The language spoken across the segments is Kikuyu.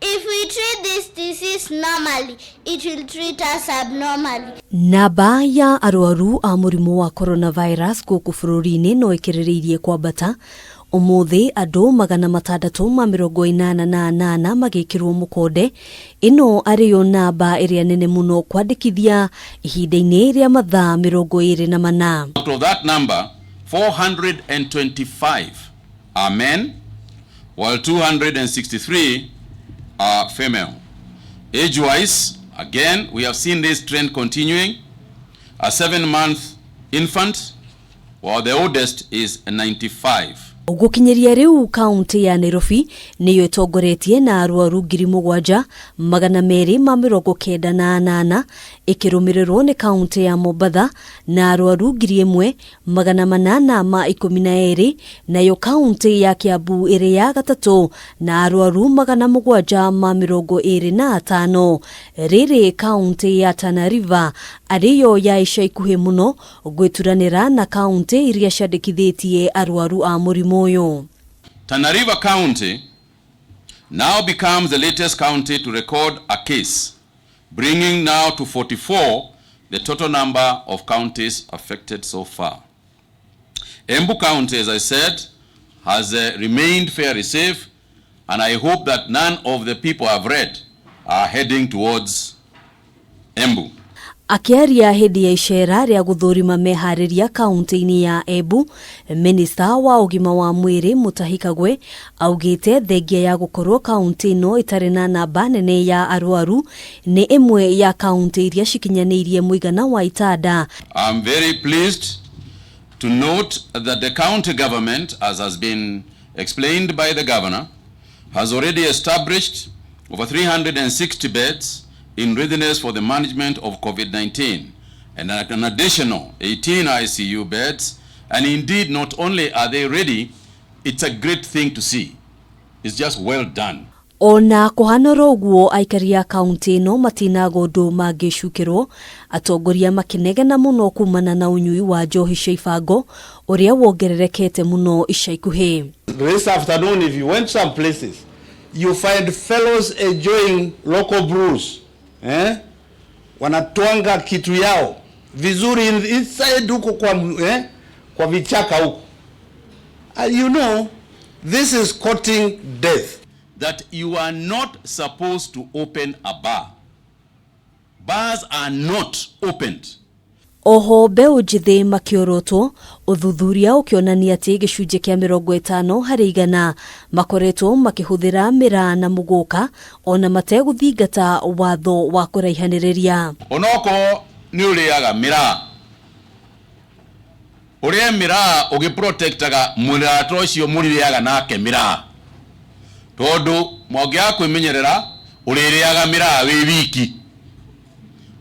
If we treat this disease normally, it will treat us abnormally. Namba ya arwaru a mũrimũ wa coronavirus gũkũ bũrũri-inĩ no ĩkĩrĩrĩirie kwambata. Ũmũthĩ andũ 688 magĩkĩrwo mũkonde, ĩno arĩyo namba ĩrĩa nene mũno kwandĩkithia ihinda-inĩ rĩa mathaa 24. Out of that number, 425 are men, while 263 are female. Age-wise, again, we have seen this trend continuing. A 7-month infant, while the oldest is 95. Gũkinyĩria rĩu kaunti ya Nairobi nĩyo ĩtongoretie na arwaru 7298, ĩkĩrũmĩrĩrwo nĩ kaunti ya Mombatha na arwaru 1812, nayo kaunti ya Kiambu ĩrĩ ya gatatũ na arwaru 725. Rĩrĩ kaunti ya Tana River arĩyo ya ica ikuhĩ mũno gwĩturanĩra na kaunti iria ciandĩkithĩtie arwaru a mũrimũ ũyũ. Tana River County now becomes the latest county to record a case, bringing now to 44 the total number of counties affected so far. Embu County, as I said, has remained fairly safe, and I hope that none of the people I've read are heading towards Embu. Akĩaria hĩndĩ ya icera rĩa gũthũrima meharĩria kaunti-inĩ ya Embu, minista wa ũgima wa mwĩrĩ Mutahi Kagwe augĩte thengia ya gũkorwo kaunti ĩno ĩtarĩ na namba nene ya arwaru, nĩ ĩmwe ya kaunti iria cikinyanĩirie mũigana wa itanda. I'm very pleased to note that the county government, as has been explained by the governor, has already established over 360 beds in readiness for the management of COVID-19 and an additional 18 ICU beds. And indeed, not only are they ready, it's a great thing to see. It's just well done. Ona kũhana oro ũguo, aikari a kaunti ĩno matinaga ũndũ mangĩcukĩrwo, atongoria makĩnegena mũno kumana na ũnyui wa njohi cia ibango ũrĩa wongererekete mũno ica ikuhĩ. This afternoon, if you went some places, you find fellows enjoying local brews. Eh? Wanatwanga kitu yao vizuri inside huko kwa vichaka huko. And this is courting death. That you are not supposed to open a bar. Bars are not opened. Oho mbeũ njĩthĩ makĩorotwo, ũthuthuria ũkĩonania atĩ gĩcunjĩ kĩa 50% makoretwo makĩhũthĩra mĩraa na mũgũka ona mategũthingata watho wa kũraihanĩrĩria. Onokorwo nĩ ũrĩaga mĩraa, ũrĩe mĩraa ũgĩprotectaga mũrata ũcio mũrĩaga nake mĩraa, tondũ mwangĩaga kwĩmenyerera ũrĩrĩaga mĩraa wĩ wiki,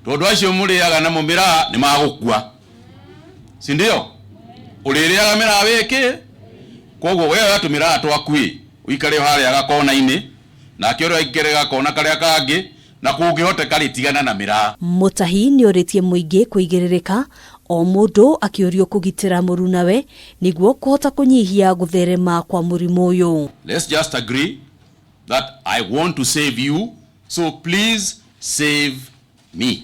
tondũ acio mũrĩaga namo mĩraa nĩ magũkua, si ndio? Ũrĩrĩaga mĩraa wĩkĩ, koguo we oya tũmĩraa twaku ĩ ũikare harĩa gakona-inĩ, nake ũrĩa aikare gakona karĩa kangĩ, na kũngĩhoteka rĩ, tigana na mĩraa. Mutahi nĩ orĩtie mũingĩ kũigĩrĩrĩka, o mũndũ akĩũrio kũgitĩra mũrunawe nĩguo kũhota kũnyihia gũtherema kwa mũrimũ ũyũ. Let's just agree that I want to save you, so please save me.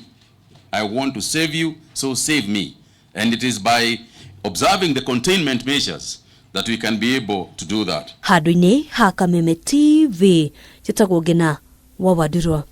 I want to save you, so save me. And it is by observing the containment measures that we can be able to do that. Handũ-inĩ ha Kameme TV, njĩtagwo Ngena wa Wandirwa.